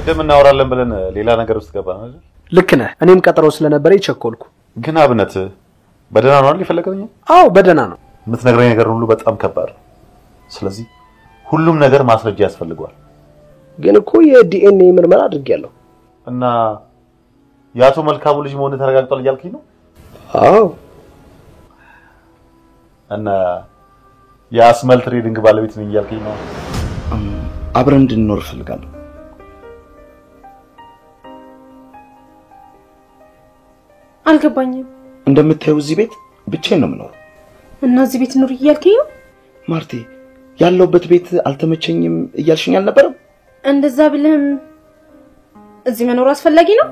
ቅድም እናወራለን ብለን ሌላ ነገር ውስጥ ገባን አይደል? ልክ ነህ። እኔም ቀጠሮ ስለነበረ ይቸኮልኩ። ግን አብነት በደህና ነው አይደል የፈለገኝ? አዎ በደህና ነው። የምትነግረኝ ነገር ሁሉ በጣም ከባድ ነው። ስለዚህ ሁሉም ነገር ማስረጃ ያስፈልገዋል። ግን እኮ የዲኤንኤ ምርመራ አድርጌያለሁ። እና የአቶ መልካሙ ልጅ መሆን ተረጋግጧል እያልከኝ ነው? አዎ። እና የአስመል ትሬዲንግ ባለቤት ነኝ እያልከኝ ነው? አብረን እንድንኖር እፈልጋለሁ። አልገባኝም። እንደምታየው እዚህ ቤት ብቻዬን ነው የምኖረው። እና እዚህ ቤት ኑር እያልከኝ ነው? ማርቴ ያለሁበት ቤት አልተመቸኝም እያልሽኝ አልነበረም? እንደዛ ብለህም እዚህ መኖር አስፈላጊ ነው?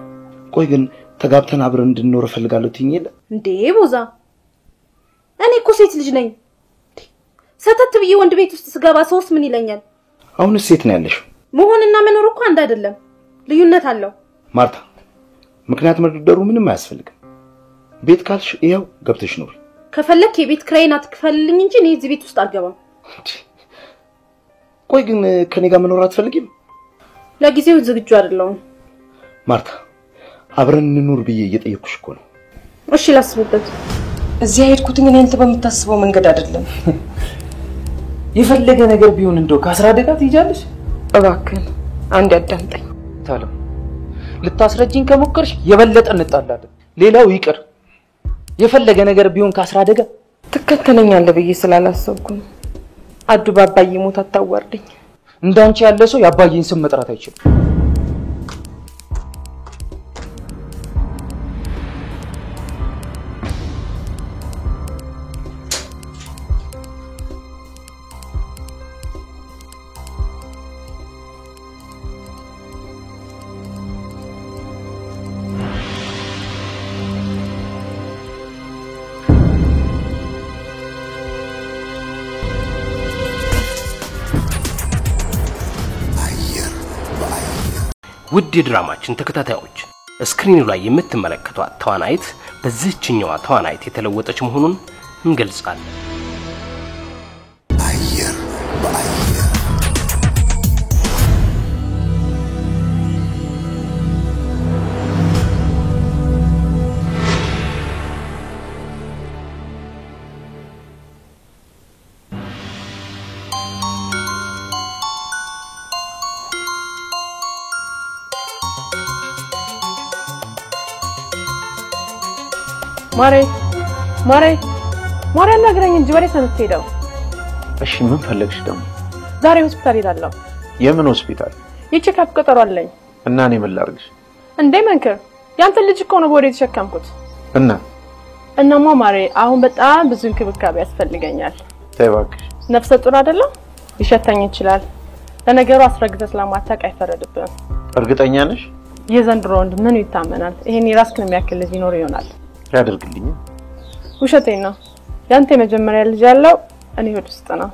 ቆይ ግን ተጋብተን አብረን እንድንኖር እፈልጋለሁ ትይኝ የለ እንዴ? ቦዛ እኔ እኮ ሴት ልጅ ነኝ። ሰተት ብዬ ወንድ ቤት ውስጥ ስገባ ሰውስ ምን ይለኛል? አሁንስ ሴት ነው ያለሽው። መሆንና መኖር እኮ አንድ አይደለም፣ ልዩነት አለው። ማርታ ምክንያት መደርደሩ ምንም አያስፈልግም። ቤት ካልሽ ይኸው ገብተሽ ኑሪ። ከፈለክ የቤት ክራይን አትክፈልልኝ እንጂ እኔ እዚህ ቤት ውስጥ አልገባም። ቆይ ግን ከኔ ጋር መኖር አትፈልጊም? ለጊዜው ዝግጁ አይደለሁም። ማርታ አብረን እንኑር ብዬ እየጠየኩሽ እኮ ነው። እሺ ላስብበት። እዚያ ሄድኩትኝ እኔ አንተ በምታስበው መንገድ አይደለም። የፈለገ ነገር ቢሆን እንደው ከአስራ ደቂቃ ትይጃለሽ። እባክህን አንድ አዳምጠኝ። ታለም ልታስረጂኝ ከሞከርሽ የበለጠ እንጣላለን። ሌላው ይቅር፣ የፈለገ ነገር ቢሆን ከአስራ ደቂቃ ትከተለኛለህ ብዬ ስላላሰብኩ ነው። አዱ ባባዬ ሞት አታዋርደኝ። እንዳንቺ ያለ ሰው የአባዬን ስም መጥራት አይችልም። ውድ የድራማችን ተከታታዮች ስክሪኑ ላይ የምትመለከቷት ተዋናይት በዚህችኛዋ ተዋናይት የተለወጠች መሆኑን እንገልጻለን። አየር በአየር ማሬ ማሬ ማሬ አናግረኝ እንጂ ወዴት ነው የምትሄደው? እሺ ምን ፈለግሽ ደግሞ? ዛሬ ሆስፒታል እሄዳለሁ። የምን ሆስፒታል? የ checkup ቀጠሮ አለኝ። እና እኔ ምን ላድርግሽ? እንዴ መንክር፣ ያንተን ልጅ እኮ ነው በወደ የተሸከምኩት። እና እናማ ማሬ አሁን በጣም ብዙ እንክብካቤ ያስፈልገኛል። ተይ እባክሽ። ነፍሰ ጡር አይደለም? ሊሸተኝ ይችላል። ለነገሩ አስረግዘህ ስለማታውቅ አይፈረድብህም። እርግጠኛ ነሽ? የዘንድሮ ወንድ ምኑ ይታመናል? ይሄን የራስክን የሚያክል ልጅ ይኖር ይሆናል። ያደርግልኝ። ውሸቴን ነው። ያንተ የመጀመሪያ ልጅ ያለው እኔ ሆድ ውስጥ ነው።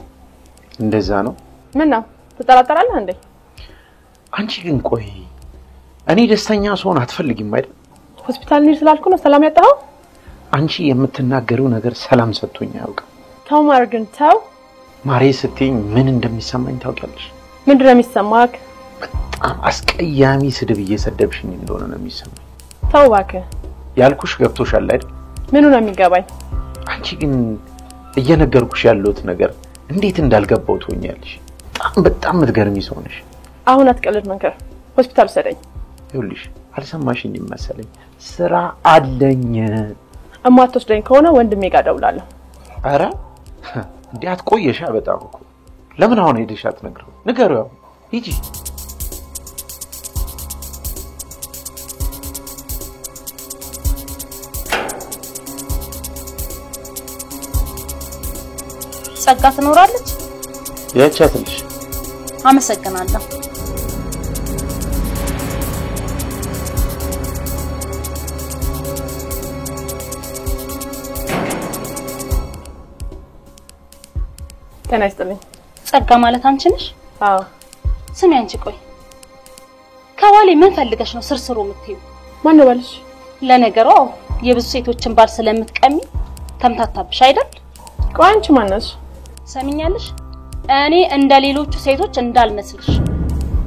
እንደዛ ነው? ምን ነው ትጠራጠራለህ እንዴ? አንቺ ግን ቆይ እኔ ደስተኛ ስሆን አትፈልጊም አይደል? ሆስፒታል እንሂድ ስላልኩ ነው ሰላም ያጣኸው? አንቺ የምትናገሪው ነገር ሰላም ሰጥቶኝ አያውቅም። ተው ማር ግን ተው። ማሬ ስትይኝ ምን እንደሚሰማኝ ታውቂያለሽ? ምንድን ነው የሚሰማህ? በጣም አስቀያሚ ስድብ እየሰደብሽኝ እንደሆነ ነው የሚሰማኝ። ተው እባክህ። ያልኩሽ ገብቶሻል አይደል? ምኑ ነው የሚገባኝ? አንቺ ግን እየነገርኩሽ ያለሁት ነገር እንዴት እንዳልገባው ትሆኛለሽ። በጣም በጣም የምትገርሚ ሰው ነሽ። አሁን አትቀልድ መንከር፣ ሆስፒታል ውሰደኝ። ይኸውልሽ አልሰማሽኝም መሰለኝ፣ ስራ አለኝ። እማትወስደኝ ከሆነ ወንድሜ ጋር እደውላለሁ። ኧረ እንዴ አትቆየሻ? በጣም እኮ ለምን አሁን ሄደሽ አትነግሪው? ንገሪው፣ ሂጂ። ጸጋ ትኖራለች? ያቻትልሽ። አመሰግናለሁ። ጤና ይስጥልኝ። ጸጋ ማለት አንቺ ነሽ? አዎ። ስሚ አንቺ፣ ቆይ ከባሌ ምን ፈልገሽ ነው ስርስሩ የምትይው? ማን ነው ባልሽ? ለነገሩ አዎ የብዙ ሴቶችን ባል ስለምትቀሚ ተምታታብሽ አይደል? ቆይ አንቺ ማን ነሽ? ሰሚኛለሽ? እኔ እንደ ሌሎቹ ሴቶች እንዳልመስልሽ።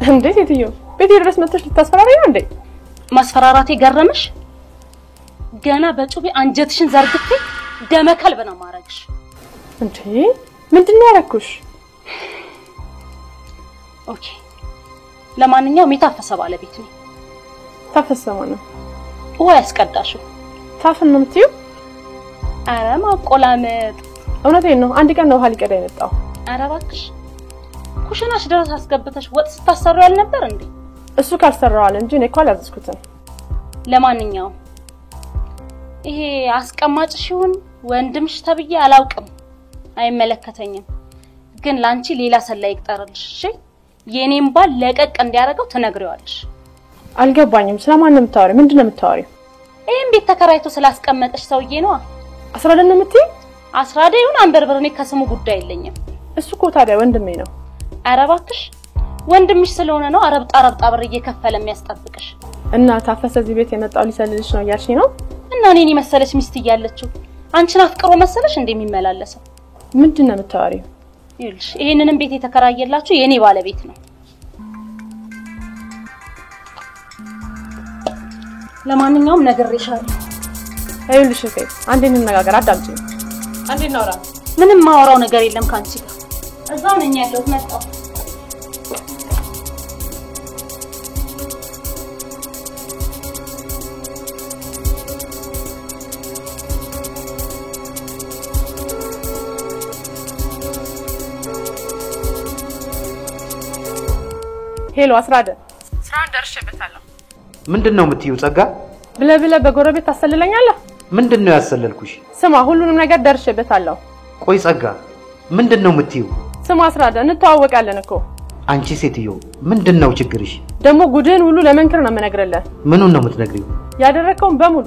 እንዴ ሴትዮ፣ ቤቴ ድረስ መጥተሽ ልታስፈራሪኝ ነው እንዴ? ማስፈራራቴ ገረመሽ? ገና በጩቤ አንጀትሽን ዘርግፌ ደመ ከልብ ነው ማረግሽ። እንዴ ምንድን ነው ያደረኩሽ? Okay፣ ለማንኛውም የታፈሰ ባለቤት ነኝ። ታፈሰ ማለት ነው? ውሃ ያስቀዳሽው ታፍን ነው የምትይው? ኧረ ማቆላመጥ። እውነቴን ነው። አንድ ቀን ነው ውሃ ሊቀዳ የመጣው። ኧረ እባክሽ ኩሽናሽ ድረስ አስገብተሽ ወጥ ስታሰሩ ያልነበር እንዴ? እሱ ካልሰራዋል እንጂ እኔ እኮ አላዘዝኩትም። ለማንኛውም ይሄ አስቀማጭሽ ይሁን ወንድምሽ ተብዬ አላውቅም፣ አይመለከተኝም። ግን ላንቺ ሌላ ሰላይ ይቅጠርልሽ። እሺ? የኔን ባል ለቀቅ እንዲያደርገው ትነግሪዋለሽ። አልገባኝም። ስለማን ነው የምታወሪው? ምንድን ነው የምታወሪው? ይሄን ቤት ተከራይቶ ስላስቀመጠሽ ሰውዬ ነዋ። አስራደ ነው የምትይው? አስራደ ይሁን አንበርበር፣ እኔ ከስሙ ጉዳይ የለኝም። እሱ እኮ ታዲያ ወንድሜ ነው። ኧረ እባክሽ ወንድምሽ ስለሆነ ነው አረብጣ ረብጣ ብር እየከፈለ የሚያስጠብቅሽ። እና ታፈሰ እዚህ ቤት የመጣው ሊሰልልሽ ነው እያልሽኝ ነው? እና እኔን የመሰለች ሚስት እያለችው አንቺን አፍቅሮ መሰለሽ እንደሚመላለሰው? ምንድን ነው የምታወሪው? ይኸውልሽ ይሄንንም ቤት የተከራየላችሁ የኔ ባለቤት ነው። ለማንኛውም ነግሬሻለሁ። ይኸውልሽ እህቴ አንዴ እንነጋገር፣ አዳምጪኝ። አንዴ እናውራ። ምንም ማወራው ነገር የለም ካንቺ ጋር። እዛው ነኝ ያለሁት፣ መጣሁ። Hello አስራደ፣ ስራውን ደርሼበታለሁ። ምንድን ነው የምትይው ጸጋ? ብለህ ብለህ በጎረቤት ታሰልለኛለህ? ምንድን ነው ያሰለልኩሽ? ስማ ሁሉንም ነገር ደርሼበታለሁ። ቆይ ጸጋ ምንድን ነው የምትይው? ስማ አስራደ፣ እንተዋወቃለን እኮ። አንቺ ሴትዮ ምንድን ነው ችግርሽ? ደግሞ ጉድህን ሁሉ ለመንክር ነው የምነግርልህ። ምኑን ነው የምትነግሪው? ያደረከውን በሙሉ።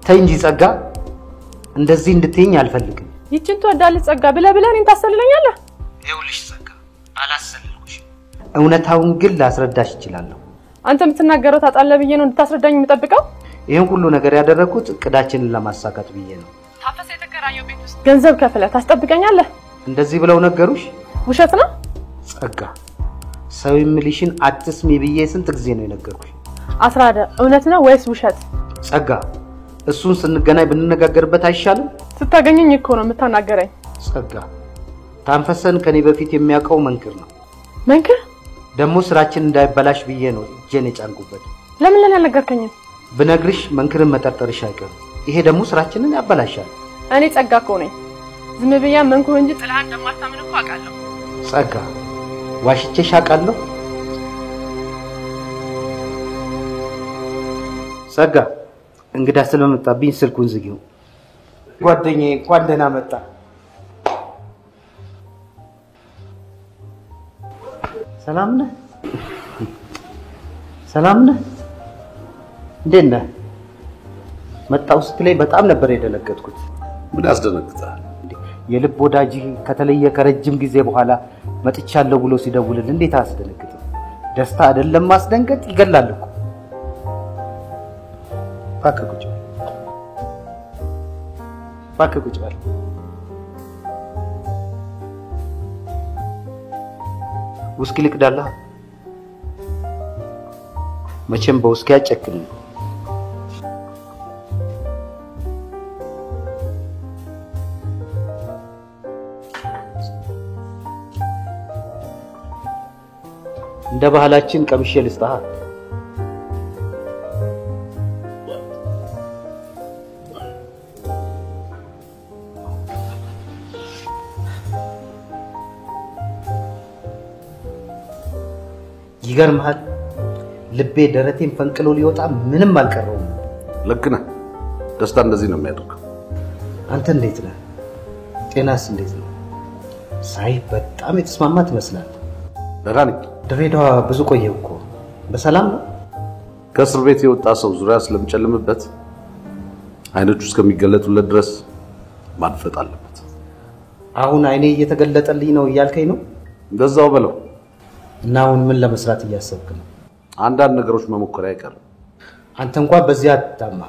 ተይ እንጂ ጸጋ፣ እንደዚህ እንድትይኝ አልፈልግም። ይችን ትወዳለህ ጸጋ ብለህ ብለህ እኔን ታሰልለኛለህ? ይኸውልሽ ጸጋ፣ አላሰለልኩሽም። እውነታውን ግን ላስረዳሽ እችላለሁ። አንተ የምትናገረው ታጣለህ ብዬ ነው እንድታስረዳኝ የምጠብቀው? ይሄን ሁሉ ነገር ያደረኩት እቅዳችንን ለማሳካት ብዬ ነው። ታፈሰ የተከራየው ቤት ውስጥ ገንዘብ ከፍለህ ታስጠብቀኛለህ? እንደዚህ ብለው ነገሩሽ? ውሸት ነው ጸጋ። ሰው የሚልሽን አትስሚ ብዬ ስንት ጊዜ ነው የነገርኩሽ? አስራደ፣ እውነት ነው ወይስ ውሸት? ጸጋ፣ እሱን ስንገናኝ ብንነጋገርበት አይሻልም? ስታገኘኝ እኮ ነው የምታናገረኝ። ጸጋ፣ ታንፈሰን ከኔ በፊት የሚያውቀው መንክር ነው። መንክር ደግሞ ስራችን እንዳይበላሽ ብዬ ነው እጄን የጫንኩበት። ለምን ለኔ አልነገርከኝም? ብነግርሽ መንክርን መጠርጠርሽ አይቀርም። ይሄ ደግሞ ስራችንን ያበላሻል። እኔ ጸጋ እኮ ነኝ። ዝም ብዬ መንኩህ እንጂ ጥላህ እንደማታምን እኮ አውቃለሁ። ጸጋ፣ ዋሽቼሽ አውቃለሁ? ጸጋ፣ እንግዳ ስለመጣብኝ ስልኩን ዝጊው። ጓደኛዬ እንኳን ደህና መጣ። ሰላም ነህ? ሰላም ነህ? እንዴት ነህ? መጣሁ ስትለኝ በጣም ነበር የደነገጥኩት። ምን ያስደነግጣል? የልብ ወዳጅህ ከተለየ ከረጅም ጊዜ በኋላ መጥቻለሁ ብሎ ሲደውልልህ እንዴት አያስደነግጥም? ደስታ አይደለም ማስደንገጥ፣ ይገላል እኮ። እባክህ ቁጭ በል፣ እባክህ ቁጭ በል። ውስኪ ልቅዳለህ? መቼም በውስኪ አጨክንም። እንደ ባህላችን ቀምሼ ልስጥህ። ይገርምሃል፣ ልቤ ደረቴን ፈንቅሎ ሊወጣ ምንም አልቀረውም። ልክ ነህ። ደስታ እንደዚህ ነው የሚያደርገው። አንተ እንዴት ነህ? ጤናስ እንዴት ነው? ሳይ በጣም የተስማማ ትመስላለህ። ደህና ነኝ። ድሬዳዋ ብዙ ቆየህ እኮ። በሰላም ነው? ከእስር ቤት የወጣ ሰው ዙሪያ ስለሚጨልምበት አይኖቹ እስከሚገለጡለት ድረስ ማድፈጥ አለበት። አሁን አይኔ እየተገለጠልኝ ነው እያልከኝ ነው? እንደዛው በለው። እና አሁን ምን ለመስራት እያሰብክ ነው? አንዳንድ ነገሮች መሞከር አይቀርም። አንተ እንኳን በዚህ አትታማ።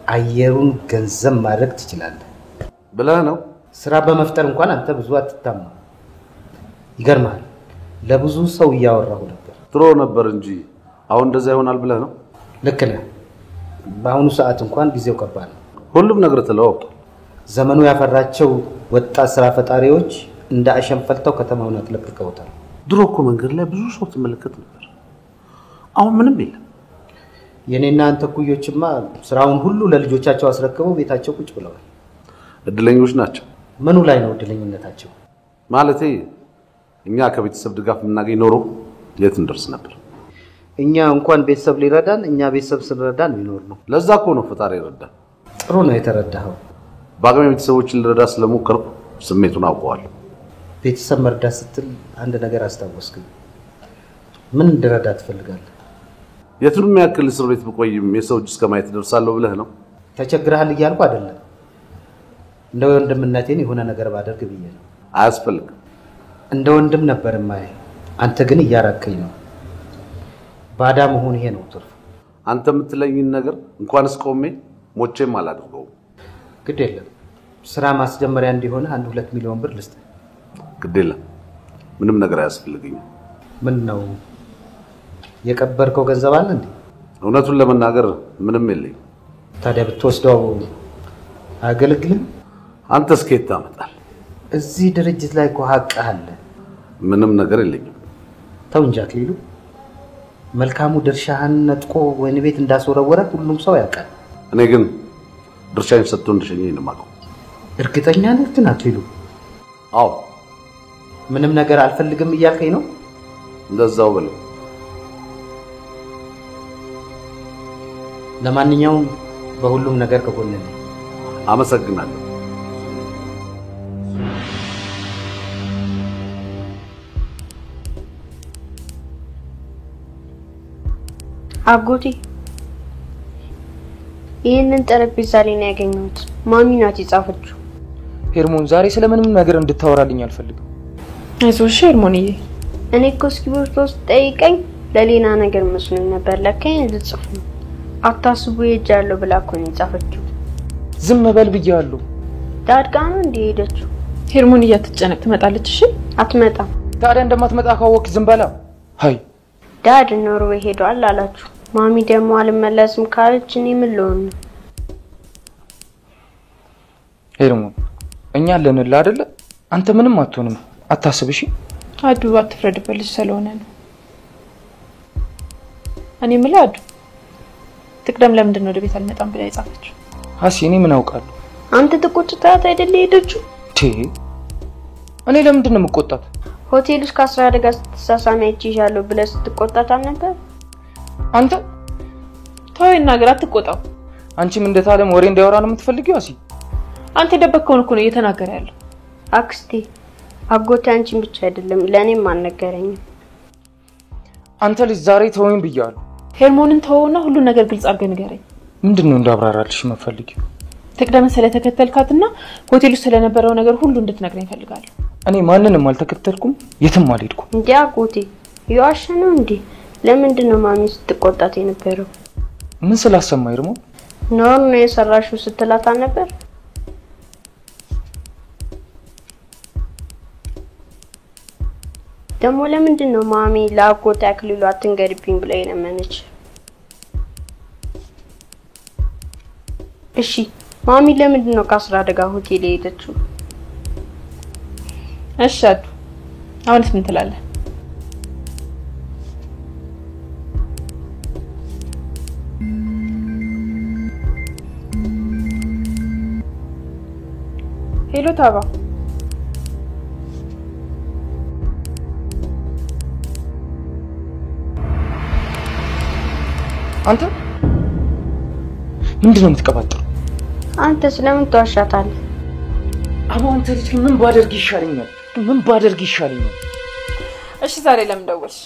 አየሩን ገንዘብ ማድረግ ትችላለህ ብለህ ነው? ስራ በመፍጠር እንኳን አንተ ብዙ አትታማ። ይገርምሃል፣ ለብዙ ሰው እያወራሁ ነበር። ድሮ ነበር እንጂ አሁን እንደዛ ይሆናል ብለህ ነው? ልክ ነህ። በአሁኑ ሰዓት እንኳን ጊዜው ከባድ ነው። ሁሉም ነገር ተለዋውጧል። ዘመኑ ያፈራቸው ወጣት ስራ ፈጣሪዎች እንደ አሸን ፈልተው ከተማውን አጥለቅልቀውታል። ድሮ እኮ መንገድ ላይ ብዙ ሰው ትመለከት ነበር። አሁን ምንም የለም። የኔና አንተ እኩዮችማ ስራውን ሁሉ ለልጆቻቸው አስረክበው ቤታቸው ቁጭ ብለዋል። እድለኞች ናቸው። ምኑ ላይ ነው እድለኝነታቸው? ማለቴ እኛ ከቤተሰብ ድጋፍ የምናገኝ ኖሮ የት እንደርስ ነበር። እኛ እንኳን ቤተሰብ ሊረዳን እኛ ቤተሰብ ስንረዳን ይኖር ነው። ለዛ እኮ ነው ፈጣሪ ይረዳን። ጥሩ ነው የተረዳኸው። በአቅሜ ቤተሰቦችን ልረዳ ስለሞከርኩ ስሜቱን አውቀዋለሁ። ቤተሰብ መርዳት ስትል አንድ ነገር አስታወስክኝ። ምን እንድረዳ ትፈልጋለህ? የቱንም ያክል እስር ቤት ብቆይም የሰው እጅ እስከማየት ደርሳለሁ ብለህ ነው? ተቸግረሃል እያልኩ አይደለም። እንደ ወንድምነቴን የሆነ ነገር ባደርግ ብዬ ነው። አያስፈልግም። እንደ ወንድም ነበር የማየህ፣ አንተ ግን እያራከኝ ነው። ባዳ መሆን ይሄ ነው ትርፉ። አንተ የምትለኝን ነገር እንኳንስ ቆሜ ሞቼም አላደርገውም። ግድ የለም ስራ ማስጀመሪያ እንዲሆነ 1-2 ሚሊዮን ብር ልስጥ። ግድ የለም ምንም ነገር አያስፈልገኝም። ምን ነው የቀበርከው ገንዘብ አለ እንዴ? እውነቱን ለመናገር ምንም የለኝም። ታዲያ ብትወስደው አያገለግልም? አንተስ ከየት ታመጣለህ? እዚህ ድርጅት ላይ እኮ ሀቅህ አለ። ምንም ነገር የለኝም። ተው እንጂ አክሊሉ፣ መልካሙ ድርሻህን ነጥቆ ወህኒ ቤት እንዳስወረወረ ሁሉም ሰው ያውቃል። እኔ ግን ድርሻዬን ሰጥቶ እንደሸኘኝ ነው የማውቀው። እርግጠኛ ነህ ግን አክሊሉ? አዎ። ምንም ነገር አልፈልግም እያልከኝ ነው? እንደዛው በለው። ለማንኛውም በሁሉም ነገር ከጎንህ ነኝ። አመሰግናለሁ። አጎቴ ይህንን ጠረጴዛ ላይ ነው ያገኘሁት። ማሚ ናት የጻፈችው። ሄርሞን ዛሬ ስለምንም ነገር እንድታወራልኝ አልፈልግም። አይዞሽ ሄርሞንዬ። እኔ እኮ እስክሪብቶ ስትጠይቀኝ ለሌላ ነገር መስሎኝ ነበር። ለካ ልጽፍ ነው። አታስቡ ሄጃለሁ ብላ እኮ ነው የጻፈችው። ዝም በል ብያለሁ። ዳድጋ ነው እንዴ ሄደችው? ሄርሞንዬ አትጨነቅ፣ ትመጣለች። እሺ አትመጣም። ታዲያ እንደማትመጣ ካወቅክ ዝም በላ። ሀይ Dad ኖርዌይ ሄዷል አላችሁ። ማሚ ደግሞ አልመለስም ካለች እኔ ምን ልሆን ነው? ሄርሞን እኛ አለንልህ አይደለ? አንተ ምንም አትሆንም፣ አታስብ። እሺ አዱ አትፍረድበት፣ ልጅ ስለሆነ ነው። እኔ የምልህ አዱ፣ ትቅደም ለምንድን ነው ወደ ቤት አልመጣም ብላ የጻፈችው? ሀሲ እኔ ምን አውቃለሁ? አንተ ተቆጥታት አይደለ የሄደችው? እኔ ለምንድን ነው የምቆጣት? ሆቴል ውስጥ ከአስራ አደጋ ስትሳሳሚ አይቼሻለሁ ብለህ ስትቆጣት አልነበር? አንተ ተው ይናገር፣ አትቆጣው። አንቺም እንደታለም ወሬ እንዳያወራ ነው የምትፈልጊው? አሲ አንተ የደበቅከውን እኮ ነው እየተናገረ ያለው። አክስቴ አጎቴ አንቺን ብቻ አይደለም ለእኔም አልነገረኝም። አንተ ልጅ ዛሬ ተወኝ ብያለሁ። ሄርሞንን ተወውና ሁሉን ነገር ግልጽ አድርገህ ንገረኝ። ምንድን ነው እንዳብራራልሽ የምትፈልጊው? ትቅደምን ስለተከተልካትና ሆቴል ውስጥ ስለነበረው ነገር ሁሉ እንድትነግረኝ እፈልጋለሁ። እኔ ማንንም አልተከተልኩም፣ የትም አልሄድኩም። እንዴ አጎቴ የዋሸ ነው እንዴ? ለምንድን ነው ማሚ ስትቆጣት የነበረው? ምን ስላሰማ ሄርሞን? ኖር ነው የሰራሽው ስትላት አልነበር? ደግሞ ለምንድን ነው ማሚ ለአጎቴ አክሊሉ አትንገሪብኝ ብላ የለመነች? እሺ ማሚ ለምንድን ነው ከአስራ አደጋ ሆቴል የሄደችው? እሺ አዱ አሁንስ ምን ትላለህ? Hello ታባ፣ አንተ ምንድን ነው የምትቀባጥረው? አንተ ስለምን ትዋሻታለህ? አቦ አንተ ልጅ ምን ባደርግ ይሻለኛል? ምን ባደርግ ይሻለኛል? እሺ ዛሬ ለምን ደወልሽ?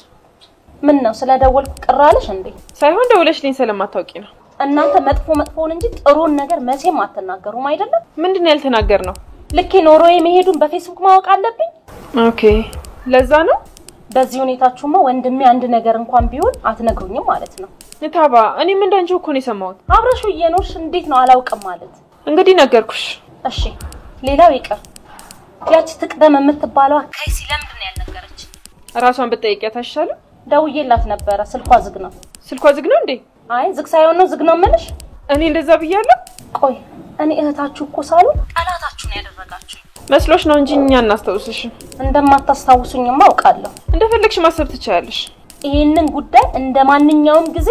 ምን ነው ስለደወልኩ ቅር አለሽ እንዴ? ሳይሆን ደውለሽልኝ ስለማታውቂ ነው። እናንተ መጥፎ መጥፎውን እንጂ ጥሩን ነገር መቼም አትናገሩም አይደለም? ምንድን ነው ያልተናገርነው? ልኬ ኖርዌይ መሄዱን በፌስቡክ ማወቅ አለብኝ። Okay ለዛ ነው። በዚህ ሁኔታችሁማ ወንድሜ አንድ ነገር እንኳን ቢሆን አትነግሩኝም ማለት ነው። ታባ እኔም እንዳንቺው እኮ ነው የሰማሁት። አብረሽው እየኖርሽ እንዴት ነው አላውቅም ማለት? እንግዲህ ነገርኩሽ። እሺ ሌላው ይቅር፣ ያቺ ትቅደም የምትባለዋ ከይሲ ለምንድን ነው ያልነገረች? ራሷን ብትጠይቂያት አይሻልም? ደውዬላት ነበረ፣ ስልኳ ዝግ ነው። ስልኳ ዝግ ነው እንዴ? አይ ዝግ ሳይሆን ነው ዝግ ነው የምልሽ። እኔ እንደዛ ብያለሁ? ቆይ እኔ እህታችሁ እኮ ሳሉ ጠላታችሁ ነው ያደረጋችሁ መስሎሽ ነው እንጂ እኛ እናስታውስሽ። እንደማታስታውሱኝማ አውቃለሁ። እንደፈለግሽ ማሰብ ትችያለሽ። ይሄንን ጉዳይ እንደማንኛውም ጊዜ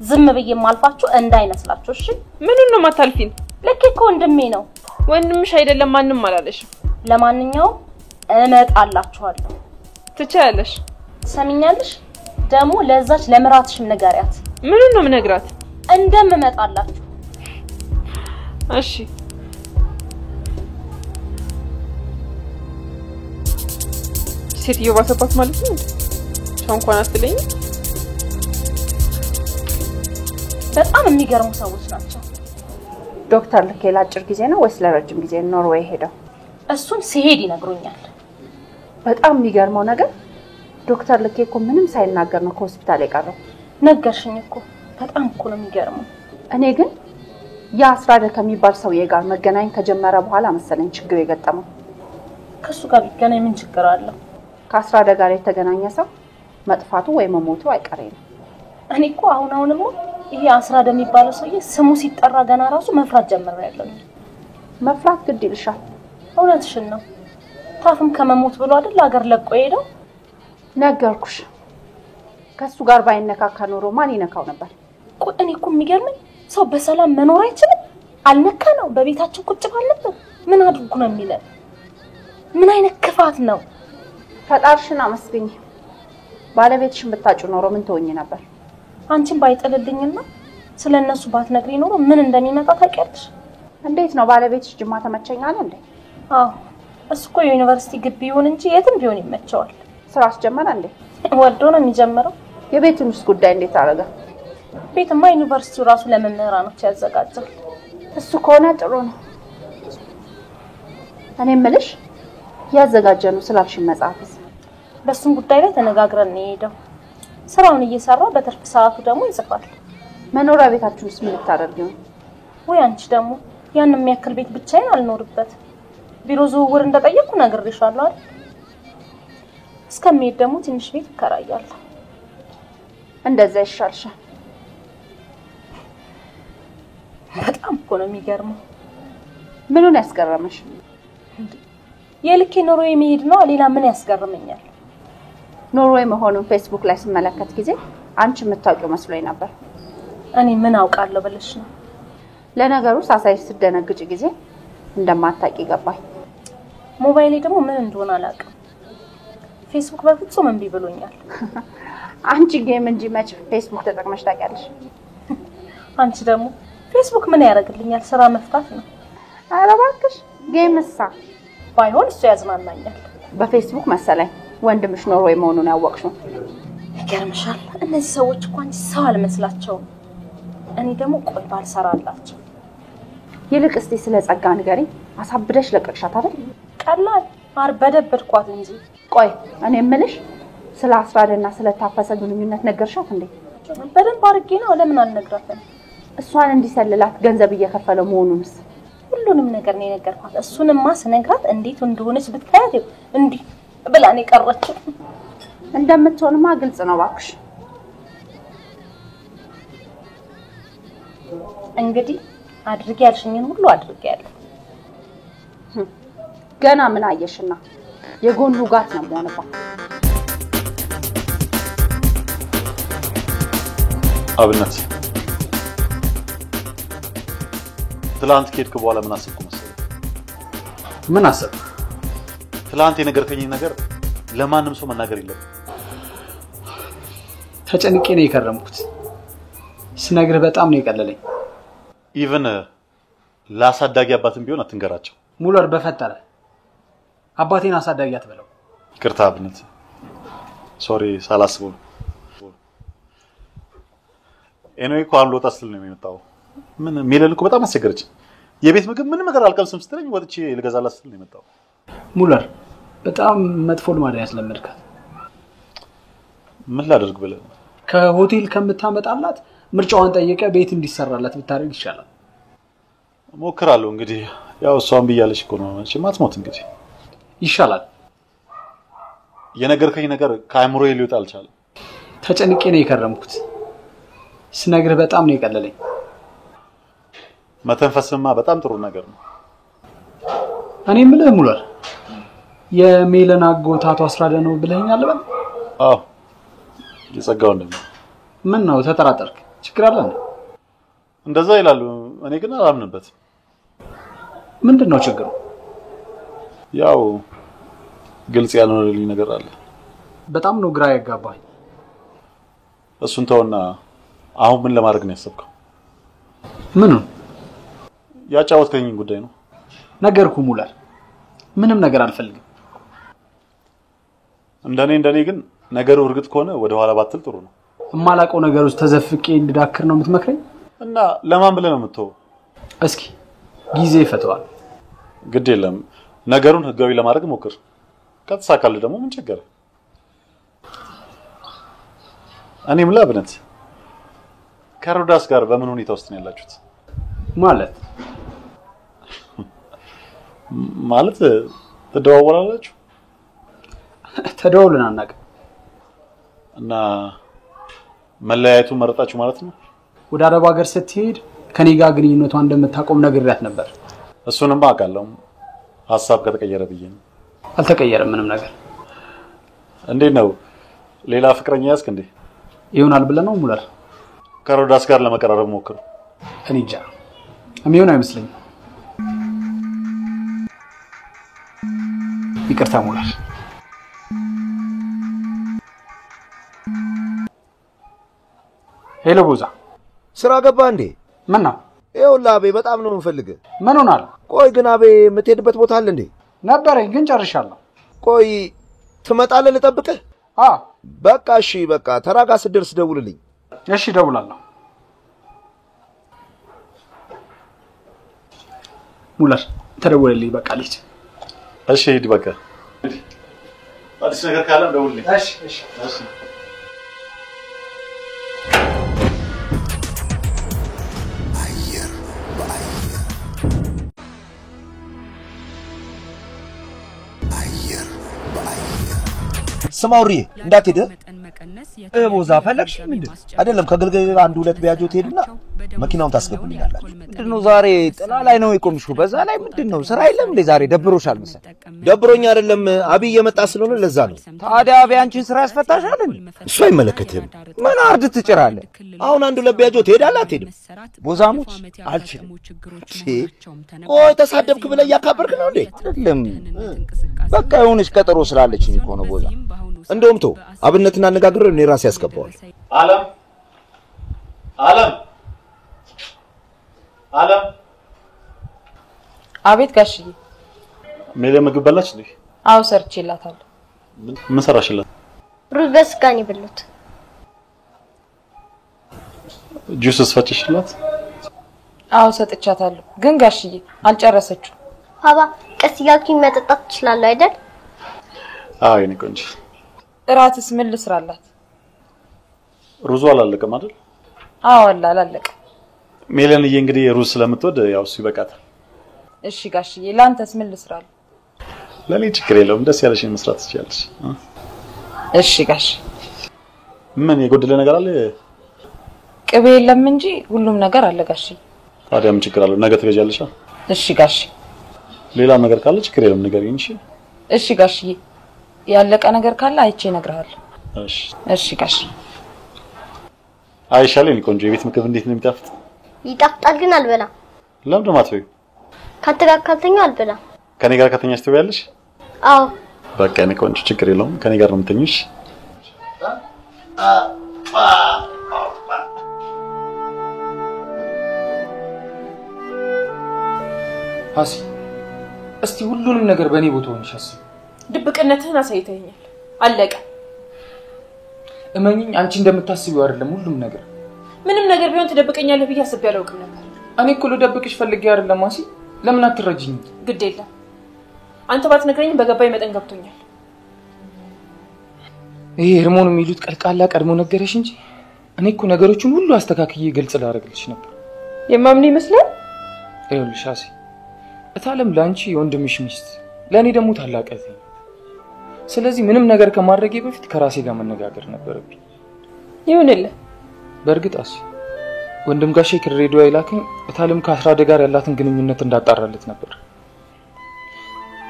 ዝም ብዬ ማልፋችሁ እንዳይመስላችሁ እሺ? ምኑን ነው ማታልፊን? ልክ እኮ ወንድሜ ነው። ወንድምሽ አይደለም ማንም አላለሽም። ለማንኛውም እመጣላችኋለሁ። ትችያለሽ። ትሰሚኛለሽ? ደግሞ ለዛች ለምራትሽም ንገሪያት። ምኑን ነው የምነግራት? እንደምመጣላችሁ። እሺ። ሴትዮ ባሰባት ማለት ነው። ቻው እንኳን አትለኝም። በጣም የሚገርሙ ሰዎች ናቸው። ዶክተር ልኬ ለአጭር ጊዜ ነው ወይስ ለረጅም ጊዜ ኖርዌይ ሄደው? እሱን ሲሄድ ይነግሩኛል። በጣም የሚገርመው ነገር ዶክተር ልኬ እኮ ምንም ሳይናገር ነው ከሆስፒታል የቀረው። ነገርሽኝ እኮ። በጣም እኮ ነው የሚገርመው። እኔ ግን ያ አስራደ ከሚባል ሰውዬ ጋር መገናኘት ከጀመረ በኋላ መሰለኝ ችግር የገጠመው። ከሱ ጋር ቢገናኝ ምን ችግር አለው? ከአስራደ ጋር የተገናኘ ሰው መጥፋቱ ወይ መሞቱ አይቀሬ ነው። እኔ እኮ አሁን አሁንማ ይሄ አስራደ የሚባለው ሰውዬ ስሙ ሲጠራ ገና ራሱ መፍራት ጀምሬያለሁ። መፍራት ግድ ይልሻል። እውነትሽን ነው። ታፍም ከመሞት ብሎ አይደል ሀገር ለቆ የሄደው? ነገርኩሽ። ከሱ ጋር ባይነካካ ኖሮ ማን ይነካው ነበር? ቆይ እኔ እኮ የሚገርመኝ ሰው በሰላም መኖር አይችልም? አልነካ ነው በቤታችን ቁጭ ባልነበር ምን አድርጉ ነው የሚለን? ምን አይነት ክፋት ነው? ፈጣርሽን አመስግኝ። ባለቤትሽን ብታጩ ኖሮ ምን ትሆኚ ነበር? አንቺን ባይጥልልኝና ስለነሱ ባትነግሪ ኖሮ ምን እንደሚመጣ ታውቂያለሽ? እንዴት ነው ባለቤትሽ ጅማ ተመቸኝ አለ እንዴ? አዎ እሱ እኮ የዩኒቨርሲቲ ግቢ ይሁን እንጂ የትም ቢሆን ይመቸዋል። ስራ አስጀመረ እንዴ? ወዶ ነው የሚጀምረው። የቤቱን ውስጥ ጉዳይ እንዴት አደረገ? ቤትማ ዩኒቨርሲቲው ራሱ ለመምህራኖች ያዘጋጃል። እሱ ከሆነ ጥሩ ነው። እኔ የምልሽ ያዘጋጀነው ስላልሽኝ መጽሐፍስ? በሱም ጉዳይ ላይ ተነጋግረን ነው የሄደው። ስራውን እየሰራ በትርፍ ሰዓቱ ደግሞ ይጽፋል። መኖሪያ ቤታችሁንስ ምን ልታደርጊው ነው? ወይ አንቺ ደግሞ ያን የሚያክል ቤት ብቻዬን አልኖርበት። ቢሮ ዝውውር እንደጠየቅኩ ነግሬሻለሁ አይደል? እስከሚሄድ ደግሞ ትንሽ ቤት እከራያለሁ። እንደዛ ይሻልሻል። በጣም እኮ ነው የሚገርመው። ምኑን ያስገረመሽ? የልኬ ኖርዌይ መሄድ ነው። ሌላ ምን ያስገርመኛል? ኖርዌይ መሆኑን ፌስቡክ ላይ ስመለከት ጊዜ አንቺ የምታውቂው መስሎኝ ነበር። እኔ ምን አውቃለሁ ብለሽ ነው? ለነገሩ ሳሳይሽ ስደነግጭ ጊዜ እንደማታውቂ ገባኝ። ሞባይሌ ደግሞ ምን እንደሆነ አላውቅም። ፌስቡክ በፍጹም እምቢ ብሎኛል። አንቺ game እንጂ መች ፌስቡክ ተጠቅመሽ ታውቂያለሽ? አንቺ ደግሞ ፌስቡክ ምን ያደርግልኛል? ስራ መፍታት ነው። ኧረ እባክሽ game ሳ ባይሆን እሱ ያዝናናኛል። በፌስቡክ መሰለኝ ወንድምሽ ኖርዌይ መሆኑን ያወቅሽው። ይገርምሻል፣ እነዚህ ሰዎች እኮ አንቺ ሰው አልመስላቸውም። እኔ ደግሞ ቆይ ባልሰራላቸው። ይልቅ እስቲ ስለ ጸጋ ንገሪኝ። አሳብደሽ ለቀቅሻት አይደል? ቀላል አርበደበድኳት እንጂ። ቆይ እኔ የምልሽ ስለ አስራደና ስለ ታፈሰ ግንኙነት ነገርሻት እንዴ? በደንብ አድርጌ ነው። ለምን አልነግራትም? እሷን እንዲሰልላት ገንዘብ እየከፈለው መሆኑንስ? ሁሉንም ነገር ነው የነገርኳት። እሱንማ ስነግራት እንዴት እንደሆነች ብታያት እንዲህ ብላ ነው የቀረችው። እንደምትሆንማ ግልጽ ነው እባክሽ። እንግዲህ አድርጌ ያልሽኝን ሁሉ አድርጌያለሁ። ገና ምን አየሽና? የጎኑ ጋት ነው የምሆንባት። አብነት ትላንት ከሄድክ በኋላ ምን አሰብኩ መሰለህ? ምን አሰብክ? ትላንት የነገርከኝ ነገር ለማንም ሰው መናገር የለብህም። ተጨንቄ ነው የከረምኩት። ስነግርህ በጣም ነው የቀለለኝ። Even ለአሳዳጊ አባትም ቢሆን አትንገራቸው። ሙለር በፈጠረ አባቴን አሳዳጊ አትበለው። ይቅርታ አብነት፣ sorry ሳላስበው። Anyway እኮ አሁን ልወጣ ስል ነው የመጣው። ምን ሜለን እኮ በጣም አስቸገረች። የቤት ምግብ ምንም ነገር አልቀምስም ስትለኝ ወጥቼ ልገዛላት ስል ነው የመጣው። ሙለር በጣም መጥፎ ልማድ ያስለመድካት። ምን ላደርግ ብለህ ነው? ከሆቴል ከምታመጣላት ምርጫዋን ጠይቀ ቤት እንዲሰራላት ብታደርግ ይሻላል። እሞክራለሁ እንግዲህ። ያው እሷን ብያለሽ እኮ ነው መቼም አትሞት እንግዲህ ይሻላል። የነገርከኝ ነገር ከአእምሮዬ ሊወጣ አልቻለም። ተጨንቄ ነው የከረምኩት። ስነግርህ በጣም ነው የቀለለኝ። መተንፈስማ በጣም ጥሩ ነገር ነው። እኔ የምልህ ሙላር፣ የሜለን አጎት አቶ አስራደ ነው ብለኸኛል በል? አዎ፣ የጸጋው ወንድም ነው። ምን ነው ተጠራጠርክ? ችግር አለ እንዴ? እንደዛ ይላሉ። እኔ ግን አላምንበትም። ምንድን ነው ችግሩ? ያው ግልጽ ያልሆነልኝ ነገር አለ። በጣም ነው ግራ ያጋባኝ። እሱን ተውና አሁን ምን ለማድረግ ነው ያሰብከው? ምኑን? ያጫወትከኝ ጉዳይ ነው። ነገርኩህ ሙላር፣ ምንም ነገር አልፈልግም። እንደኔ ግን ነገሩ እርግጥ ከሆነ ወደ ኋላ ባትል ጥሩ ነው። የማላውቀው ነገር ውስጥ ተዘፍቄ እንድዳክር ነው የምትመክረኝ? እና ለማን ብለህ ነው የምትተወው? እስኪ ጊዜ ይፈተዋል። ግድ የለም ነገሩን ህጋዊ ለማድረግ ሞክር። ከተሳካልህ ደግሞ ምን ቸገረ? እኔ የምልህ አብነት፣ ከሮዳስ ጋር በምን ሁኔታ ውስጥ ነው ያላችሁት? ማለት ማለት ትደዋወላላችሁ? ተደዋውለን አናውቅም። እና መለያየቱን መረጣችሁ ማለት ነው? ወደ አረብ ሀገር ስትሄድ ከኔ ጋር ግንኙነቷን እንደምታቆም ነግሬያት ነበር። እሱንማ አውቃለሁ። ሀሳብ ከተቀየረ ብዬ ነው። አልተቀየረም ምንም ነገር። እንዴት ነው ሌላ ፍቅረኛ ያዝክ እንዴ? ይሆናል ብለህ ነው ሙላር? ከሮዳስ ጋር ለመቀራረብ ሞክር። እኔ እንጃ የሚሆን አይመስለኝም። ይቅርታ ሙላር። Hello ቦዛ፣ ስራ ገባ እንዴ? ምን ነው? ይኸውልህ አቤ፣ በጣም ነው የምፈልግህ። ምን ሆናል? ቆይ ግን አቤ፣ የምትሄድበት ቦታ አለ እንዴ? ነበረኝ ግን ጨርሻለሁ። ቆይ ትመጣለህ? ልጠብቅህ? አዎ። በቃ እሺ፣ በቃ ተራጋ ስትደርስ ደውልልኝ። እሺ፣ እደውላለሁ። ሙላር ተደወለልኝ። በቃ ልሂድ። እሺ ሂድ በቃ። አዲስ ነገር ካለ ደውልልኝ። እሺ እሺ እሺ። ስማ አውሪ፣ እንዳትሄድ ቦዛ ፈለግሽ ምንድን? አይደለም ከግልግል አንድ ሁለት ቢያጆ ትሄዱና መኪናውን ታስገቡልኛላችሁ። ምንድነው ዛሬ ጥላ ላይ ነው የቆምሽው? በዛ ላይ ምንድነው ስራ የለም እንዴ ዛሬ? ደብሮሻል መሰለኝ። ደብሮኝ አይደለም አብይ የመጣ ስለሆነ ለዛ ነው። ታዲያ አብይ አንቺን ስራ ያስፈታሻል እንዴ? እሱ አይመለከትህም። ምን አርድ ትጭራለህ? አሁን አንድ ሁለት ቢያጆ ትሄዳለህ አትሄድም? ቦዛሞች አልችልም። ቆይ ተሳደብክ ብለህ እያካበርክ ነው እንዴ? አይደለም በቃ የሆነች ቀጠሮ ስላለችኝ እኮ ነው ቦዛ። እንደውም ተው፣ አብነትን አነጋግሬው እኔ ራሴ ያስገባዋል። አለም አለም አለም። አቤት ጋሽዬ። ሜሊ ምግብ በላች እንዴ? አዎ ሰርቼላታለሁ። ምን ሰራሽላት? ሩዝ በስጋ ነው የበላሁት። ጁስ ስፈጭሽላት? አዎ ሰጥቻታለሁ፣ ግን ጋሽዬ አልጨረሰችው። ባባ ቀስ እያልኩኝ መጠጣት እችላለሁ አይደል? አዎ የኔ ቆንጆ። እራትስ ምን ልስራላት? ሩዙ አላለቀም አይደል? አዎ አላለቀም። ሜለንዬ እንግዲህ ሩዝ ስለምትወድ ያው እሱ ይበቃታል። እሺ ጋሽዬ፣ ላንተስ ምን ልስራልህ? ለኔ ችግር የለውም፣ ደስ ያለሽን መስራት ትችያለሽ። እሺ ጋሽ። ምን የጎደለ ነገር አለ? ቅቤ የለም እንጂ ሁሉም ነገር አለ ጋሽዬ። ታዲያ ምን ችግር አለው? ነገ ትገዣለሽ። እሺ ጋሽ። ሌላም ነገር ካለ ችግር የለም ንገሪኝ። እሺ እሺ ጋሽዬ፣ ያለቀ ነገር ካለ አይቼ እነግርሃለሁ። እሺ እሺ ጋሽ። አይሻልም የኔ ቆንጆ? የቤት ምግብ እንዴት ነው የሚጣፍጥ! ይጣፍጣል ግን አልበላም። ለምንድን ነው የማትበይው? ካንተ ጋር ካልተኛሁ አልበላም። ከኔ ጋር ከተኛሽ ትበያለሽ? አዎ። በቃ የኔ ቆንጆ ችግር የለውም፣ ከኔ ጋር ነው የምተኚው። ሀሲ፣ እስቲ ሁሉንም ነገር በእኔ ቦታ ሆነሽ አስቢ። ድብቅነትህን አሳይተኸኛል። አለቀ። እመኚኝ፣ አንቺ እንደምታስቢው አይደለም ሁሉም ነገር። ምንም ነገር ቢሆን ትደብቀኛለህ ብዬ አስቤ አላውቅም ነበር። እኔ እኮ ልደብቅሽ ፈልጌ አይደለም ሀሲ። ለምን አትረጂኝም? ግድ የለም አንተ ባትነግረኝም በገባኝ መጠን ገብቶኛል። ይሄ ሄርሞን የሚሉት ቀልቃላ ቀድሞ ነገረሽ እንጂ እኔ እኮ ነገሮችን ሁሉ አስተካክዬ ግልጽ ላደርግልሽ ነበር። የማምን ይመስላል? ይኸውልሽ ሀሲ፣ እታለም ለአንቺ የወንድምሽ ሚስት፣ ለእኔ ደግሞ ታላቅ እህቴ ናት። ስለዚህ ምንም ነገር ከማድረጌ በፊት ከራሴ ጋር መነጋገር ነበረብኝ። ይሁንልህ። በእርግጥ አሲ፣ ወንድም ጋሼ ከድሬዳዋ የላከኝ እታለም ከአስራደ ጋር ያላትን ግንኙነት እንዳጣራለት ነበር።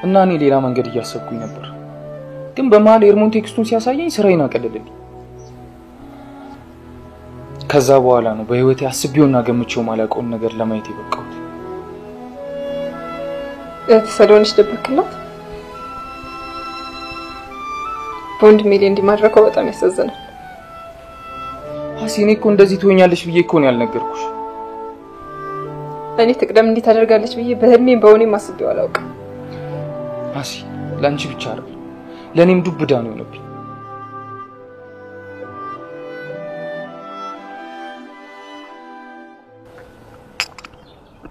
እና እኔ ሌላ መንገድ እያሰብኩኝ ነበር። ግን በመሃል ኤርሞን text ኡን ሲያሳየኝ ስራዬን አቀለለልኝ። ከዛ በኋላ ነው በህይወቴ አስቤውና ገምቼው ማላውቀውን ነገር ለማየት የበቃሁት። እህትህ ስለሆነች ደበክላት? በወንድሜ ላይ እንዲህ ማድረጓ በጣም ያሳዝናል። አሲ እኔ እኮ እንደዚህ ትሆኛለሽ ብዬ እኮ ነው ያልነገርኩሽ። እኔ ትቅደም እንዲህ ታደርጋለች ብዬ በህልሜም በእውኔም አስቤው አላውቅም። አሲ ለአንቺ ብቻ አይደለም ለእኔም ዱብ እዳ ነው የሆነብኝ።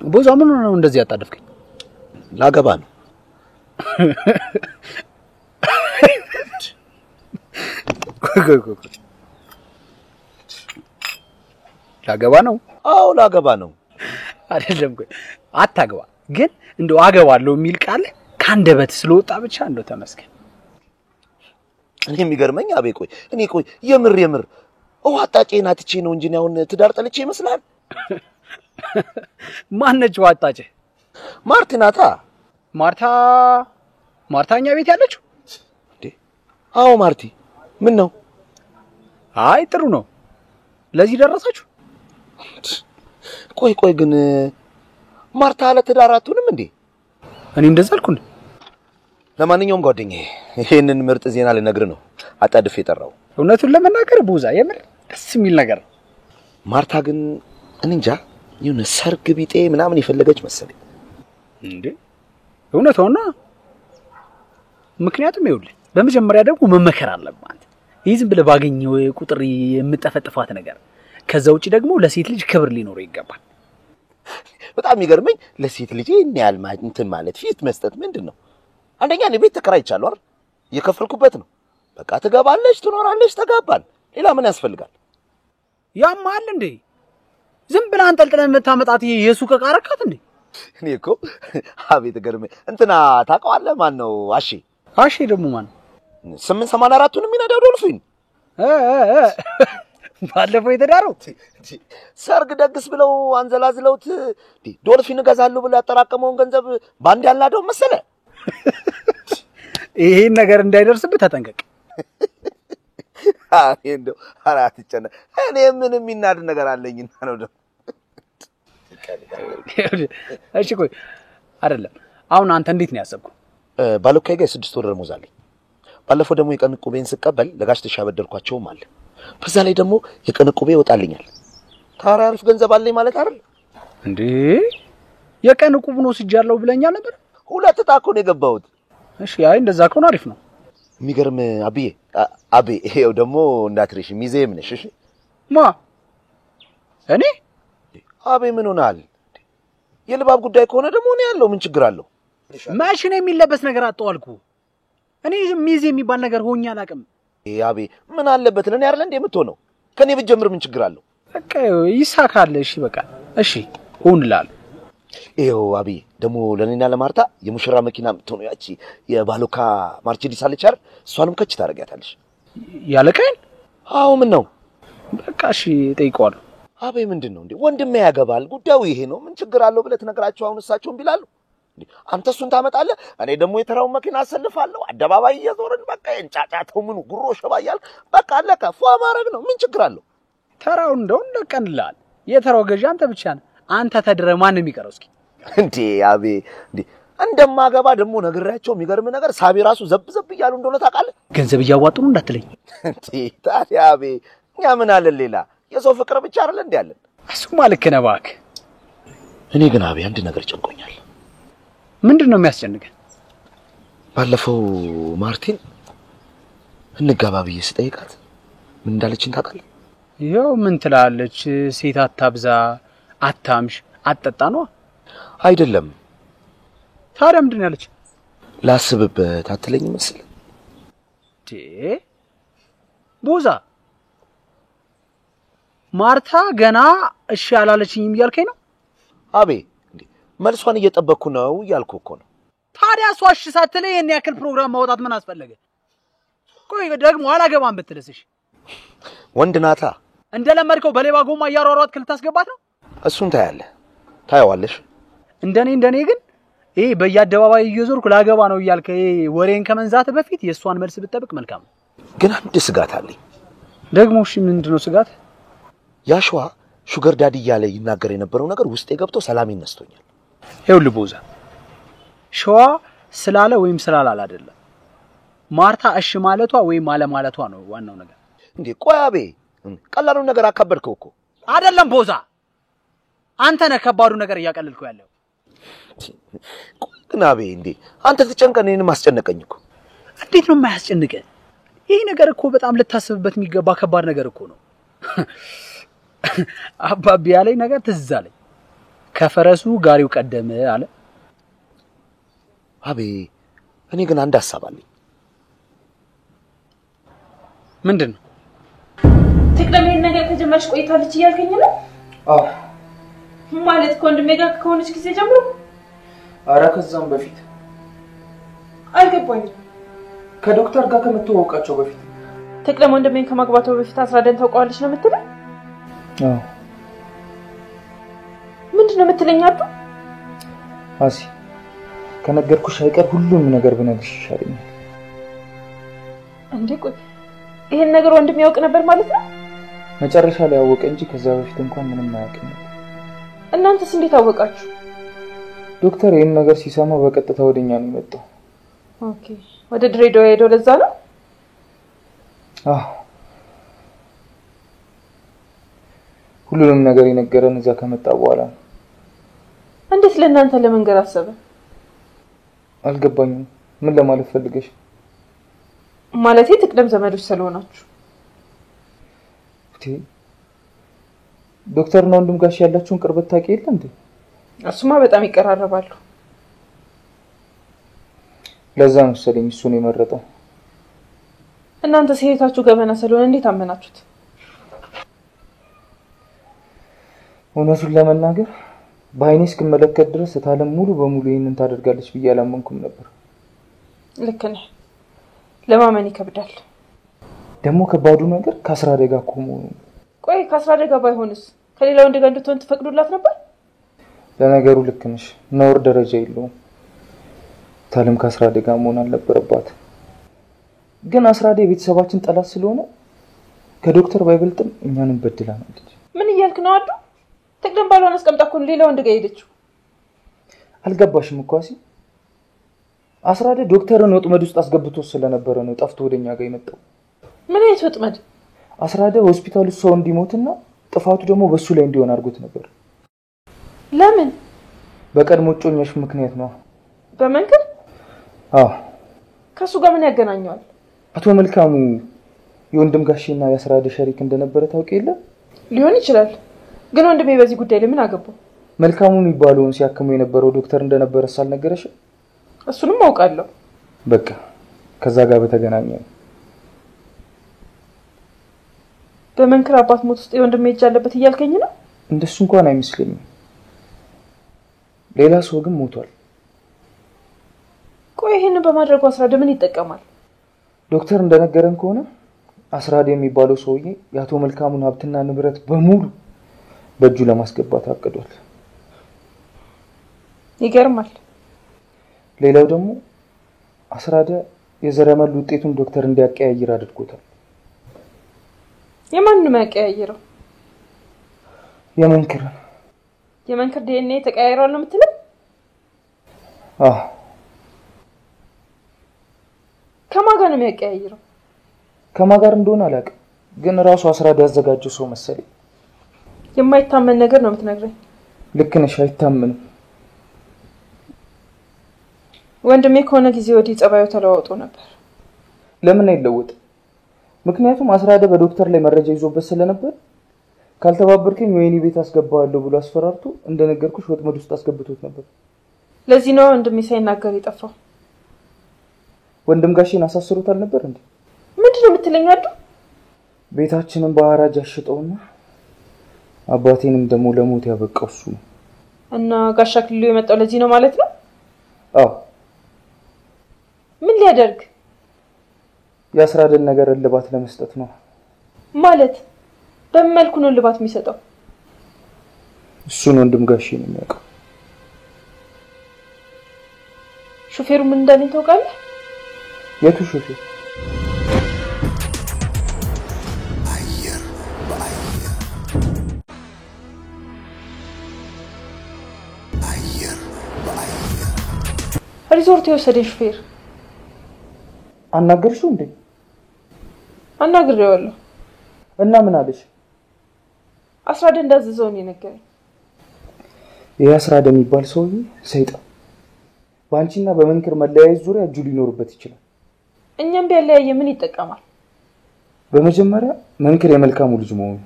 ቦዛ ምን ሆነህ ነው እንደዚህ ያጣደፍከኝ? ላገባ ነው። ቆይ ቆይ ቆይ፣ ላገባ ነው? አዎ ላገባ ነው። አይደለም፣ ቆይ አታግባ፣ ግን እንደው አገባለሁ የሚል ቃል ካንደበት ስለወጣ ብቻ እንደው ተመስገን። እኔ የሚገርመኝ አቤ፣ ቆይ እኔ ቆይ የምር የምር ውሃ አጣጬን አጥቼ ነው እንጂ እኔ አሁን ትዳር ጠልቼ ይመስላል? ማነች ውሃ አጣጬ? ማርቲ ናታ። ማርታ? ማርታ እኛ ቤት ያለችው? እንዴ አዎ ማርቲ። ምን ነው? አይ ጥሩ ነው። ለዚህ ደረሳችሁ? ቆይ ቆይ ግን ማርታ ለትዳር አትሆንም እንዴ? እኔ እንደዛ አልኩ እንዴ? ለማንኛውም ጓደኛዬ ይሄንን ምርጥ ዜና ልነግርህ ነው አጣድፌ የጠራው። እውነቱን ለመናገር ቦዛ የምር ደስ የሚል ነገር ነው። ማርታ ግን እኔ እንጃ የሆነ ሰርግ ቢጤ ምናምን የፈለገች መሰለኝ። እንዴ እውነቷን ነው። ምክንያቱም ይኸውልህ በመጀመሪያ ደግሞ መመከር አለብህ አንተ። ይህ ዝም ብለህ ባገኘው ቁጥር የምጠፈጥፋት ነገር። ከዛ ውጪ ደግሞ ለሴት ልጅ ክብር ሊኖረው ይገባል። በጣም የሚገርመኝ ለሴት ልጅ ይሄን ያህል እንትን ማለት ፊት መስጠት ምንድን ነው? አንደኛ እኔ ቤት ተከራይቻለሁ አይደል? እየከፈልኩበት ነው። በቃ ትገባለች፣ ትኖራለች፣ ተጋባን። ሌላ ምን ያስፈልጋል? ያማል እንዴ? ዝም ብለህ አንጠልጥለህ የምታመጣት የሱቅ ዕቃ አረካት እንዴ? እኔ እኮ አቤት ገርመኝ። እንትና ታውቀዋለህ? ማን ነው? አሼ። አሼ ደግሞ ማን? 884ቱን የሚነዳው ዶልፊን ባለፈው የተዳረው ሰርግ ደግስ ብለው አንዘላዝለውት ዶልፊን እገዛለሁ ብለው ያጠራቀመውን ገንዘብ ባንድ ያላደው መሰለ። ይሄን ነገር እንዳይደርስብህ ተጠንቀቅ። አይ እንደው ኧረ አትጨነቅ። እኔ ምን የሚናድ ነገር አለኝና ነው ደግሞ። እሺ ቆይ አይደለም፣ አሁን አንተ እንዴት ነው ያሰብከው? ባለካይ ጋር 6 ወር ደሞዝ አለኝ። ባለፈው ደግሞ የቀን ዕቁቤን ስቀበል ለጋሽ ትሻ በደልኳቸውም አለ። በዛ ላይ ደግሞ የቀን ዕቁቤ ይወጣልኛል። ታዲያ አሪፍ ገንዘብ አለኝ ማለት አይደል እንዴ? የቀን ዕቁቡን ወስጃለሁ ብለኛል ነበር። 2 ዕጣ እኮ ነው የገባሁት። እሺ አይ እንደዛ ከሆነ አሪፍ ነው። የሚገርም አብዬ፣ አቤ ይሄው ደግሞ እንዳትረሽ ሚዜም ነሽ። እሺ ማ እኔ? አቤ ምን ሆናል? የልባብ ጉዳይ ከሆነ ደግሞ እኔ ያለው ምን ችግር አለው? መቼ ነው የሚለበስ ነገር አጣው አልኩ። እኔ ሚዜ የሚባል ነገር ሆኜ አላውቅም። አቤ ምን አለበት ለኔ አይደል እንዴ የምትሆነው? ከኔ ብትጀምር ምን ችግር አለው? በቃ ይሳካል። እሺ በቃ እሺ እሆንልሃለሁ። ይኸው አቤ ደግሞ ለኔና ለማርታ የሙሽራ መኪና የምትሆነው ያቺ የባሎካ ማርቼዲስ አለች አይደል? እሷንም ከች ታደርጊያታለሽ። ያለቀኝ? አዎ ምን ነው? በቃ እሺ እጠይቀዋለሁ። አቤ ምንድን ነው እንዴ? ወንድሜ ያገባል፣ ጉዳዩ ይሄ ነው፣ ምን ችግር አለው ብለህ ትነግራቸው አሁን እሳቸውም ቢላሉ አንተ እሱን ታመጣለህ፣ እኔ ደግሞ የተራውን መኪና አሰልፋለሁ። አደባባይ እየዞርን በቃ እንጫጫተው ምኑ ጉሮ ሸባ እያልክ በቃ አለቀ፣ ፏ ማድረግ ነው። ምን ችግር አለው? ተራው እንደው እንደቀንልሃል። የተራው ገዢ አንተ ብቻ ነህ። አንተ ተድረህ ማን ነው የሚቀረው? እስኪ እንዴ አቤ እንዴ እንደማገባ ደግሞ ነግሬያቸው። የሚገርም ነገር ሳቢ ራሱ ዘብ ዘብ እያሉ እንደሆነ ታውቃለህ። ገንዘብ እያዋጡ ነው እንዳትለኝ። እንዴ ታዲያ አቤ እኛ ምን አለን ሌላ? የሰው ፍቅር ብቻ አይደል እንዴ ያለን? እሱማ ልክ ነህ እባክህ። እኔ ግን አቤ አንድ ነገር ጨንቆኛል። ምንድን ነው የሚያስጨንቅህ? ባለፈው ማርቲን እንጋባ ብዬ ስጠይቃት ምን እንዳለችን ታውቃለህ? ያው ምን ትላለች? ሴት አታብዛ፣ አታምሽ፣ አትጠጣ ነው። አይደለም። ታዲያ ምንድን ነው ያለች? ላስብበት አትለኝ መሰለህ? እንዴ ቦዛ፣ ማርታ ገና እሺ አላለችኝም እያልከኝ ነው? አቤ መልሷን እየጠበቅኩ ነው እያልኩ እኮ ነው። ታዲያ እሷ እሺ ሳትልህ ይሄን ያክል ፕሮግራም ማውጣት ምን አስፈለገ? ቆይ ደግሞ አላገባም ብትልስ? እሺ ወንድ ናታ። እንደለመድከው በሌባ ጎማ እያሯሯጥክ ልታስገባት ነው? እሱን ታያለህ፣ ታየዋለሽ። እንደኔ ግን ይሄ በየአደባባይ እየዞርኩ ላገባ ነው እያልክ ይሄ ወሬን ከመንዛት በፊት የእሷን መልስ ብትጠብቅ መልካም ነው። ግን አንድ ስጋት አለኝ። ደግሞ እሺ፣ ምንድነው ስጋት? ያሸዋ sugar daddy እያለ ይናገር የነበረው ነገር ውስጤ ገብቶ ሰላም ይነስቶኛል። ይኸውልህ ቦዛ፣ ሸዋ ስላለ ወይም ስላላለ አይደለም፣ ማርታ እሺ ማለቷ ወይም አለማለቷ ነው ዋናው ነገር። እንዴ ቆይ አቤ፣ ቀላሉን ነገር አካበድከው እኮ። አይደለም ቦዛ፣ አንተ ነህ ከባዱ ነገር እያቀለልከው ያለው። ቆይ ግን አቤ፣ እንዴ አንተ ትጨንቀን እኔንም አስጨነቀኝ እኮ። እንዴት ነው የማያስጨንቅህ? ይህ ነገር እኮ በጣም ልታስብበት የሚገባ ከባድ ነገር እኮ ነው። አባቢ ያለኝ ነገር ትዝ አለኝ። ከፈረሱ ጋሪው ቀደመ አለ። አቤ እኔ ግን አንድ ሀሳብ አለኝ። ምንድን ነው? ትቅደም ይሄን ነገር ከጀመርሽ ቆይታለች እያልከኝ ነው? አዎ። ማለት ከወንድሜ ጋር ከሆነች ጊዜ ጀምሮ? ኧረ ከዛም በፊት። አልገባኝም። ከዶክተር ጋር ከመተዋወቃቸው በፊት። ትቅደም ወንድሜን ከማግባቷ በፊት አስራደን ታውቀዋለች ነው የምትለኝ? አዎ። ምንድን ነው የምትለኝ አዱ? አሲ፣ ከነገርኩሽ አይቀር ሁሉም ነገር ብነግርሽ ይሻለኛል። እንዴ ቆይ፣ ይሄን ነገር ወንድሜ ያውቅ ነበር ማለት ነው? መጨረሻ ላይ ያወቀ እንጂ ከዛ በፊት እንኳን ምንም አያውቅም ነበር። እናንተስ እንዴት አወቃችሁ? ዶክተር ይሄን ነገር ሲሰማ በቀጥታ ወደኛ ነው የመጣው። Okay፣ ወደ ድሬዳዋ ሄደው ለዛ ነው? አዎ፣ ሁሉንም ነገር የነገረን እዛ ከመጣ በኋላ ነው። እንዴት ለእናንተ ለመንገር አሰበ? አልገባኝም። ምን ለማለት ፈልገሽ? ማለቴ ትቅደም ዘመዶች ስለሆናችሁ። ዶክተርና ወንድም ጋሽ ያላችሁን ቅርበት ታውቂ የለ እንዴ? እሱማ በጣም ይቀራረባሉ። ለዛ መሰለኝ እሱን የመረጠው። እናንተ ሴታችሁ ገበና ስለሆነ እንዴት አመናችሁት? እውነቱን ለመናገር በአይኔ እስክመለከት ድረስ እታለም ሙሉ በሙሉ ይህንን ታደርጋለች ብዬ አላመንኩም ነበር። ልክ ነህ፣ ለማመን ይከብዳል። ደግሞ ከባዱ ነገር ከአስራደ ጋር እኮ መሆኑ። ቆይ ከአስራደ ጋር ባይሆንስ ከሌላ ወንድ ጋር እንድትሆን ትፈቅዱላት ነበር? ለነገሩ ልክ ነሽ፣ ነውር ደረጃ የለውም። እታለም ከአስራደ ጋር መሆን አልነበረባት። ግን አስራደ የቤተሰባችን ጠላት ስለሆነ ከዶክተር ባይበልጥም እኛንም በድላናለች። ምን እያልክ ነው አዱ? ትቅደም ባሏን አስቀምጣ እኮ ነው ሌላ ወንድ ጋር የሄደችው። አልገባሽም እኮ አሲ። አስራደ ዶክተርን ወጥመድ ውስጥ አስገብቶ ስለነበረ ነው ጠፍቶ ወደኛ ጋር የመጣው። ምን አይነት ወጥመድ? አስራደ ሆስፒታል ውስጥ ሰው እንዲሞትና ጥፋቱ ደግሞ በሱ ላይ እንዲሆን አድርጎት ነበር። ለምን? በቀድሞ እጮኛሽ ምክንያት ነው። በመንክር? አዎ። ከሱ ጋር ምን ያገናኘዋል? አቶ መልካሙ የወንድም ጋሼና የአስራደ ሸሪክ እንደነበረ ታውቂ የለ? ሊሆን ይችላል። ግን ወንድሜ በዚህ ጉዳይ ላይ ምን አገባው? መልካሙ የሚባለውን ሲያክሙ የነበረው ዶክተር እንደነበረ ሳልነገረሽ? እሱንም አውቃለሁ። በቃ ከዛ ጋር በተገናኘ ነው። በመንክር አባት ሞት ውስጥ የወንድሜ እጅ አለበት እያልከኝ ነው? እንደሱ እንኳን አይመስለኝም። ሌላ ሰው ግን ሞቷል። ቆይ ይሄንን በማድረጉ አስራደ ምን ይጠቀማል? ዶክተር እንደነገረን ከሆነ አስራደ የሚባለው ሰውዬ የአቶ መልካሙን ሀብትና ንብረት በሙሉ በእጁ ለማስገባት አቅዷል። ይገርማል። ሌላው ደግሞ አስራደ የዘረመል ውጤቱን ዶክተር እንዲያቀያይር አድርጎታል። የማንን ነው ያቀያየረው? የመንክር። የመንክር ዲኤንኤ ተቀያይሯል ነው የምትለው? አዎ። ከማን ጋር ነው የሚያቀያይረው? ከማን ጋር እንደሆነ አላውቅም፣ ግን ራሱ አስራደ ያዘጋጀው ሰው መሰለኝ። የማይታመን ነገር ነው የምትነግረኝ። ልክ ነሽ፣ አይታመንም። ወንድሜ ከሆነ ጊዜ ወዲህ ጸባዩ ተለዋውጦ ነበር። ለምን አይለወጥም? ምክንያቱም አስራደ በዶክተር ላይ መረጃ ይዞበት ስለነበር ካልተባበርከኝ ወይኒ ቤት አስገባለሁ ብሎ አስፈራርቶ እንደነገርኩሽ ወጥመድ ውስጥ አስገብቶት ነበር። ለዚህ ነው ወንድሜ ሳይናገር የጠፋው። ወንድም ጋሼን አሳስሮታል ነበር እንዴ? ምንድን ነው የምትለኝ አዱ? ቤታችንን በሐራጅ አሽጠውና አባቴንም ደግሞ ለሞት ያበቃው እሱ ነው። እና ጋሻ ክልሉ የመጣው ለዚህ ነው ማለት ነው? አዎ። ምን ሊያደርግ? የአስራደን ነገር እልባት ለመስጠት ነው። ማለት? በምን መልኩ ነው ልባት የሚሰጠው? እሱን ወንድም ጋሼ ነው የሚያውቀው። ሾፌሩ ምን እንዳለኝ ታውቃለህ? የቱ ሾፌር? ሪዞርት የወሰደኝ ሾፌር። አናገርሽው እንዴ? አናግሬዋለሁ። እና ምን አለሽ? አስራደ እንዳዘዘው ነው የነገረኝ። ይህ አስራደ የሚባል ሰውዬ ሰይጣን፣ በአንቺና በመንክር መለያየት ዙሪያ እጁ ሊኖርበት ይችላል። እኛም ቢያለያየ ምን ይጠቀማል? በመጀመሪያ መንክር የመልካሙ ልጅ መሆኑ፣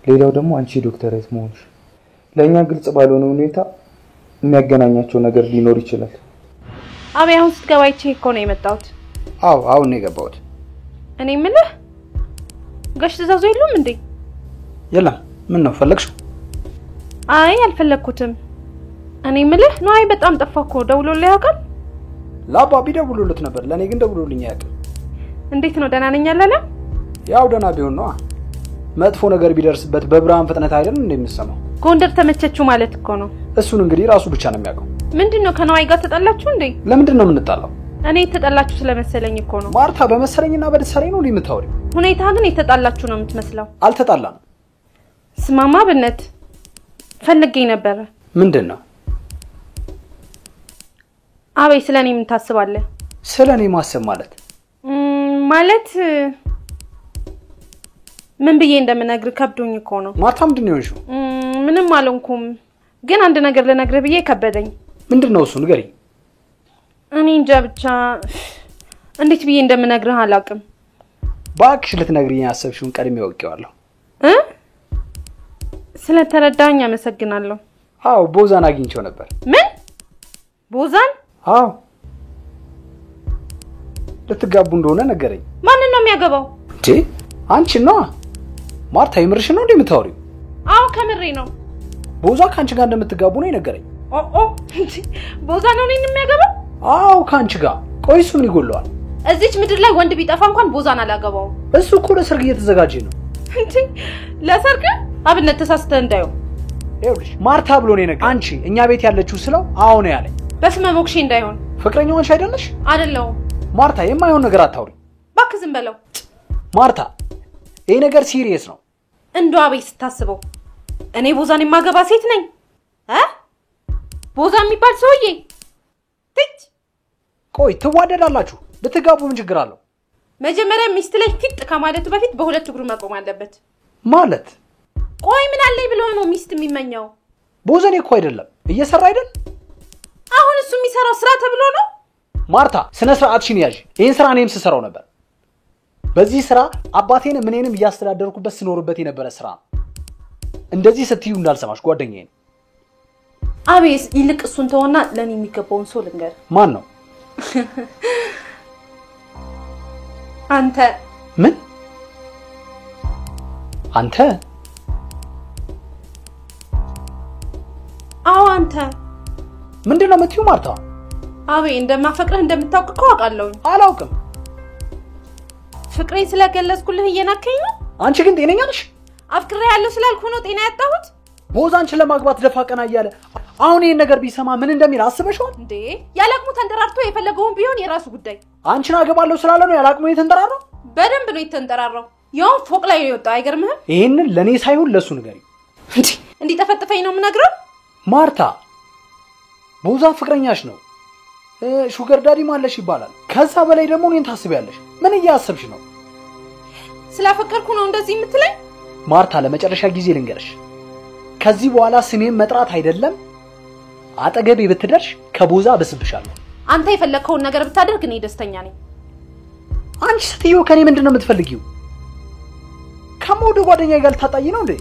ሌላው ደግሞ አንቺ የዶክተሬት መሆንሽ ለእኛ ግልጽ ባልሆነ ሁኔታ የሚያገናኛቸው ነገር ሊኖር ይችላል። አቤ አሁን ስትገባ አይቼ እኮ ነው የመጣሁት። አዎ አሁን ነው የገባሁት። እኔ የምልህ ጋሽ ትእዛዙ የሉም እንዴ? የለም። ምን ነው ፈለግሽው? አይ አልፈለግኩትም። እኔ የምልህ ነዋይ በጣም ጠፋ እኮ፣ ደውሎልህ ያውቃል? ለአባቢ ደውሎለት ነበር፣ ለእኔ ግን ደውሎልኝ አያውቅም። እንዴት ነው ደህና ነኝ አላለም? ያው ደህና ቢሆን ነዋ። መጥፎ ነገር ቢደርስበት በብርሃን ፍጥነት አይደል እንደ የምሰማው። ጎንደር ተመቸችው ማለት እኮ ነው። እሱን እንግዲህ ራሱ ብቻ ነው የሚያውቀው። ምንድን ነው ከነዋይ ጋር ተጣላችሁ እንዴ? ለምንድን ነው የምንጣላው? እኔ የተጣላችሁ ስለመሰለኝ እኮ ነው። ማርታ፣ በመሰለኝና በደሰለኝ ነው የምታወሪው። ሁኔታ ግን የተጣላችሁ ነው የምትመስለው። አልተጣላንም። ስማማ ብነት ፈልጌ ነበረ። ምንድን ነው? አቤ ስለ እኔ ምን ታስባለህ? ስለ እኔ ማሰብ ማለት ማለት ምን ብዬ እንደምነግርህ ከብዶኝ እኮ ነው። ማርታ፣ ምንድን ነው የሆንሽው? ምንም አልሆንኩም፣ ግን አንድ ነገር ልነግርህ ብዬ ከበደኝ። ምንድን ነው እሱ? ንገሪኝ። እኔ እንጃ ብቻ እንዴት ብዬ እንደምነግርህ አላውቅም። እባክሽ ልትነግሪኝ ያሰብሽውን ቀድሜ አውቄዋለሁ። ስለተረዳኝ አመሰግናለሁ። አዎ ቦዛን አግኝቼው ነበር። ምን ቦዛን? አዎ ልትጋቡ እንደሆነ ነገረኝ። ማንን ነው የሚያገባው? እንዴ አንቺን ነዋ። ማርታ የምርሽን ነው እንዴ የምታወሪው? አዎ ከምሬ ነው። ቦዛ ከአንቺ ጋር እንደምትጋቡ ነው የነገረኝ። ኦ እንዴ ቦዛ ነው እኔን የሚያገባው? አዎ ከአንቺ ጋር። ቆይ እሱ ምን ይጎለዋል? እዚች ምድር ላይ ወንድ ቢጠፋ እንኳን ቦዛን አላገባውም። እሱ እኮ ለሰርግ እየተዘጋጀ ነው። እንዴ ለሰርግ? አብነት ተሳስተህ እንዳየው። ይኸውልሽ ማርታ ብሎ ነው የነገረኝ። አንቺ እኛ ቤት ያለችው ስለው አዎ ነው ያለኝ። በስመ ሞክሼ እንዳይሆን። ፍቅረኛው አንቺ አይደለሽ? አይደለሁም። ማርታ የማይሆን ነገር አታውሪ። እባክህ ዝም በለው። ማርታ ይሄ ነገር serious ነው። እንደው አቤት ስታስበው እኔ ቦዛን የማገባ ሴት ነኝ? ቦዛ የሚባል ሰውዬ ትች። ቆይ ትዋደዳላችሁ፣ ብትጋቡ ምን ችግር አለው? መጀመሪያ ሚስት ላይ ፊጥ ከማለቱ በፊት በሁለት እግሩ መቆም አለበት። ማለት ቆይ ምን አለኝ ብሎ ነው ሚስት የሚመኘው? ቦዘኔ እኮ አይደለም እየሰራ አይደል? አሁን እሱ የሚሰራው ስራ ተብሎ ነው? ማርታ ስነ ስርዓትሽን ያዥ። ይሄን ስራ እኔም ስሰራው ነበር። በዚህ ስራ አባቴንም እኔንም እያስተዳደርኩበት ስኖርበት የነበረ ስራ ነው። እንደዚህ ስትዩ እንዳልሰማሽ ጓደኛዬ ነው። አቤስ ይልቅ እሱን ተወና ለኔ የሚገባውን ሰው ልንገር። ማን ነው? አንተ። ምን? አንተ? አዎ አንተ። ምንድን ነው የምትይው ማርታ? አቤ እንደማፈቅርህ እንደምታውቅ እኮ አውቃለሁ። አላውቅም። ፍቅሬን ስለገለጽኩልህ እየናከኝ ነው። አንቺ ግን ጤነኛ ነሽ? አፍቅሬሃለሁ ስላልኩ ነው ጤና ያጣሁት? ቦዛ አንቺን ለማግባት ደፋ ቀና እያለ አሁን ይሄን ነገር ቢሰማ ምን እንደሚል አስበሽዋል? እንዴ ያላቅሙ ተንጠራርቶ የፈለገውን ቢሆን የራሱ ጉዳይ። አንቺን አገባለሁ ስላለ ነው ያላቅሙ የተንጠራራው? በደንብ ነው የተንጠራራው። ያው ፎቅ ላይ ነው የወጣው። አይገርምህም? ይሄንን ለኔ ሳይሆን ለሱ ንገሪው። እንዴ እንዲጠፈጥፈኝ ነው የምነግረው? ማርታ ቦዛ ፍቅረኛሽ ነው፣ sugar daddy ማለሽ ይባላል። ከዛ በላይ ደግሞ እኔን ታስቢያለሽ። ምን እያሰብሽ ነው? ስላፈቀርኩ ነው እንደዚህ የምትለኝ? ማርታ ለመጨረሻ ጊዜ ልንገርሽ፣ ከዚህ በኋላ ስሜን መጥራት አይደለም አጠገቤ ብትደርሽ ከቦዛ በስብሻለሁ። አንተ የፈለከውን ነገር ብታደርግ እኔ ደስተኛ ነኝ። አንቺ ስትዩ ከኔ ምንድን ነው የምትፈልጊው? ከመውደድ ጓደኛዬ ጋር ልታጣይ ነው እንዴ?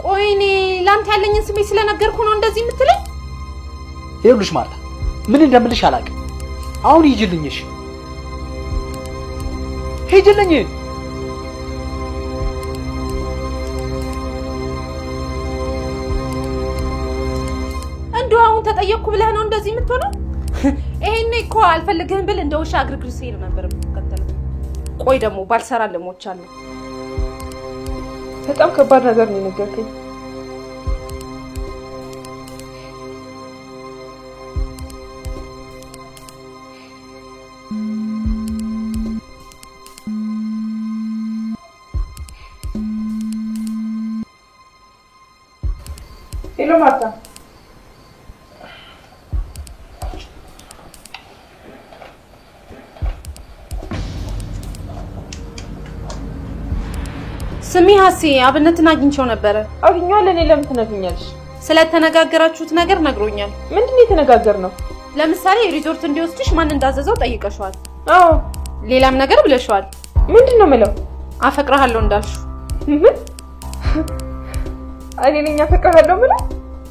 ቆይ እኔ ላንተ ያለኝን ስሜት ስለነገርኩ ነው እንደዚህ የምትለኝ? ይኸውልሽ ማርታ ምን እንደምልሽ አላውቅም። አሁን ሂጂልኝ። እሺ ሂጂልኝ። እንደው አሁን ተጠየቅኩ ብለህ ነው እንደዚህ የምትሆነው? ይሄኔ እኮ አልፈልግህም ብል እንደ ውሻ እግርግር ሲሄድ ነበር የምትከተለው። ቆይ ደግሞ ባልሰራ ለሞቻለሁ። በጣም ከባድ ነገር ነው የነገርከኝ። Hello ማርታ። ስሚ ሀሴ፣ አብነትን አግኝቼው ነበረ። አግኘዋለሁ። እኔ ለምን ትነግሪኛለሽ? ስለተነጋገራችሁት ነገር ነግሮኛል። ምንድን ነው የተነጋገርነው? ለምሳሌ ሪዞርት እንዲወስድሽ ማን እንዳዘዘው ጠይቀሽዋል። አዎ። ሌላም ነገር ብለሽዋል። ምንድን ነው የምለው? አፈቅርሃለሁ እንዳልሽው። ምን? እኔ ነኝ አፈቅርሃለሁ የምለው?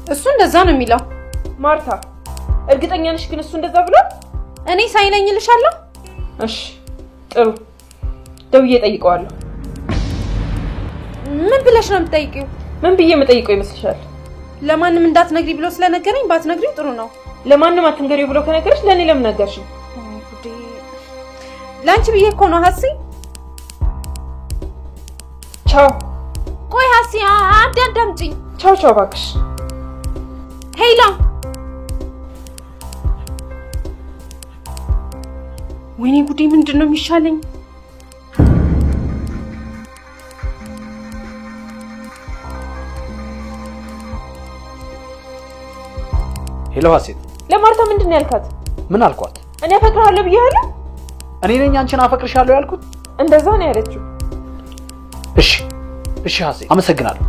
እሱ እንደዛ ነው የሚለው። ማርታ፣ እርግጠኛ ነሽ ግን እሱ እንደዛ ብሏል? እኔ ሳይለኝ እልሻለሁ። እሺ ጥሩ፣ ደውዬ እጠይቀዋለሁ። ምን ብለሽ ነው የምትጠይቂው? ምን ብዬ የምጠይቀው ይመስልሻል? ለማንም እንዳትነግሪ ብሎ ስለነገረኝ ባትነግሪው ጥሩ ነው። ለማንም አትንገሪው ብሎ ከነገረሽ ለእኔ ለምን ነገርሽኝ? ለአንቺ ብዬ እኮ ነው ሀሲ። ቻው። ቆይ ሀሲ፣ አንዴ አዳምጪኝ። ቻው ቻው፣ እባክሽ። ሄላ፣ ወይኔ ጉዴ፣ ምንድን ነው የሚሻለኝ? Hello ሀሴት፣ ለማርታ ምንድን ነው ያልካት? ምን አልኳት? እኔ አፈቅርሃለሁ ብያለሁ። እኔ ነኝ አንቺን አፈቅርሻለሁ ያልኩት? እንደዛ ነው ያለችው። እሺ እሺ ሀሴት፣ አመሰግናለሁ።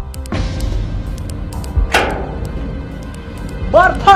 ማርታ